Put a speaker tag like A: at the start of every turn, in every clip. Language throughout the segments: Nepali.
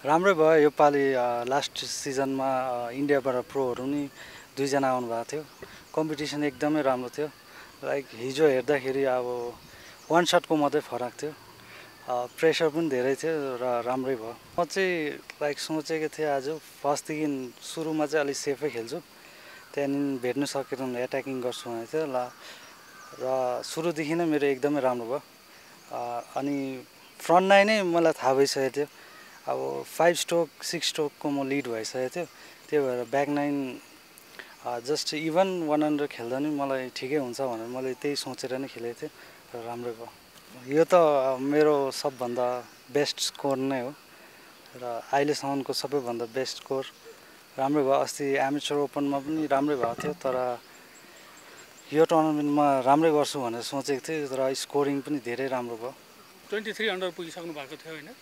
A: राम्रै भयो योपालि लास्ट सिजनमा इन्डियाबाट प्रोहरू नि दुईजना आउनुभएको थियो। कम्पिटिसन एकदमै राम्रो थियो। लाइक हिजो हेर्दाखेरि अब वान सटको मात्रै फरक थियो। प्रेसर पनि धेरै थियो र राम्रै भयो। म चाहिँ लाइक सोचेको थिएँ आज फर्स्टदेखि सुरुमा चाहिँ अलिक सेफै खेल्छु, त्यहाँदेखि भेट्नु सकेर एट्याकिङ गर्छु भनेको थियो र सुरुदेखि नै मेरो एकदमै राम्रो भयो। अनि फ्रन्ट नाइनै मलाई थाहा भइसकेको थियो। अब 5 स्ट्रोक 6 स्ट्रोकको म लिड भइसकेको थियो। त्यही भएर ब्याक नाइन जस्ट इभन 100 खेल्दा नि मलाई ठिकै हुन्छ भनेर मैले त्यही सोचेर नै खेलेको थिएँ र राम्रै भयो। यो त मेरो सबभन्दा बेस्ट स्कोर नै हो र अहिलेसम्मको सबैभन्दा बेस्ट स्कोर। राम्रै भयो। अस्ति एमेचर ओपनमा पनि राम्रै भएको थियो, तर यो टुर्नामेन्टमा राम्रै गर्छु भनेर सोचेको थिएँ र स्कोरिङ पनि धेरै राम्रो भयो।
B: 23 अन्डर पुगिसक्नु भएको थियो होइन।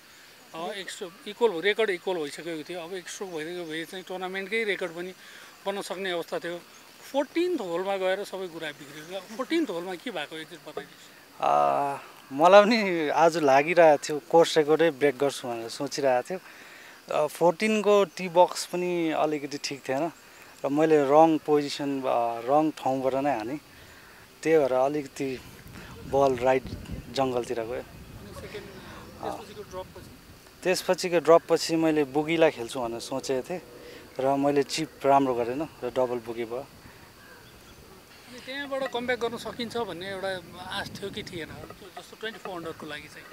B: एक स्ट्रोक इक्वल रेकर्ड इक्वल भइसकेको थियो। अब एक स्ट्रोक भइदिएको भए चाहिँ टुर्नामेन्टकै रेकर्ड पनि बन्न सक्ने अवस्था थियो। 14th होलमा गएर सबै कुरा बिग्रियो। 14th होलमा के भएको एकचोटि बताइदिनुहोस्।
A: मलाई पनि आज लागिरहेको थियो कोर्स रेकर्डै ब्रेक गर्छु भनेर सोचिरहेको थियो। 14को टी बक्स पनि अलिकति ठिक थिएन र मैले रङ पोजिसन रङ ठाउँबाट नै हाने, त्यही भएर अलिकति बल राइट जङ्गलतिर गयो। त्यसपछिको ड्रपपछि मैले बुगीलाई खेल्छु भनेर सोचेको थिएँ र मैले चिप राम्रो गरेन र डबल बुगी भयो।
B: त्यहाँबाट कमब्याक गर्न सकिन्छ भन्ने एउटा आश थियो कि थिएन, जस्तो 24 अन्डरको लागि चाहिँ?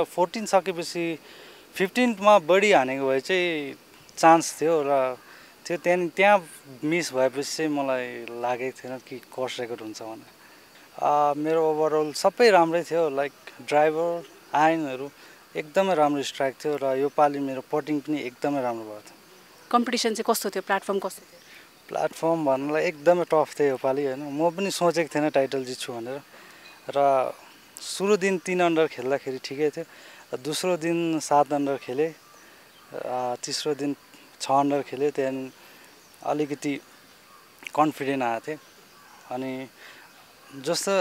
A: 14 सकेपछि 15मा बढी हानेको भए चाहिँ चान्स थियो र त्यहाँ मिस भएपछि चाहिँ मलाई लागेको थिएन कि कोर्स रेकर्ड हुन्छ भनेर। मेरो ओभरअल सबै राम्रै थियो। लाइक ड्राइभर आयनहरू एकदमै राम्रो स्ट्राइक थियो र योपालि मेरो पटिङ पनि एकदमै राम्रो भएको थियो।
C: कम्पिटिसन चाहिँ कस्तो थियो? प्लेटफर्म कस्तो थियो?
A: प्लेटफर्म भन्नलाई एकदमै टफ थियो योपालि होइन। म पनि सोचेको थिएन टाइटल जित्छु भनेर र सुरु दिन 3 अन्डर खेल्दाखेरि ठिकै थियो। दोस्रो दिन 7 अन्डर खेलेँ, तेस्रो दिन 6 अन्डर खेलेँ। त्यहाँदेखि अलिकति कन्फिडेन्ट आएको थिएँ। अनि जस्तो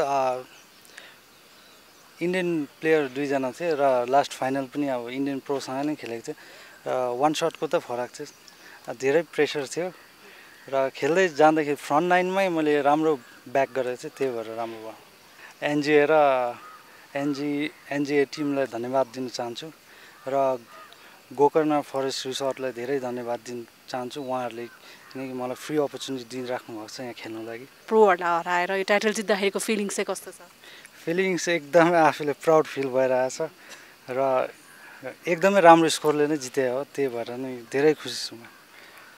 A: इन्डियन प्लेयर दुईजना थिए र लास्ट फाइनल पनि अब इन्डियन प्रोसँग नै खेलेको थियो र वान सटको त फरक थियो। धेरै प्रेसर थियो र खेल्दै जाँदाखेरि फ्रन्ट नाइनमै मैले राम्रो ब्याक गरेको थिएँ, त्यही भएर राम्रो भयो। एनजिए र एनजिए टिमलाई धन्यवाद दिन चाहन्छु र गोकर्ण फरेस्ट रिसोर्टलाई धेरै धन्यवाद दिन चाहन्छु। उहाँहरूले किनकि मलाई फ्री अपर्च्युनिटी दिइराख्नु भएको छ यहाँ खेल्नु लागि।
C: प्रोहरूलाई हराएर यो टाइटल जित्दाखेरिको फिलिङ चाहिँ कस्तो छ?
A: फिलिङ्स एकदमै आफूले प्राउड फिल भइरहेछ र एकदमै राम्रो स्कोरले नै जिते हो, त्यही भएर नै धेरै खुसी छु म।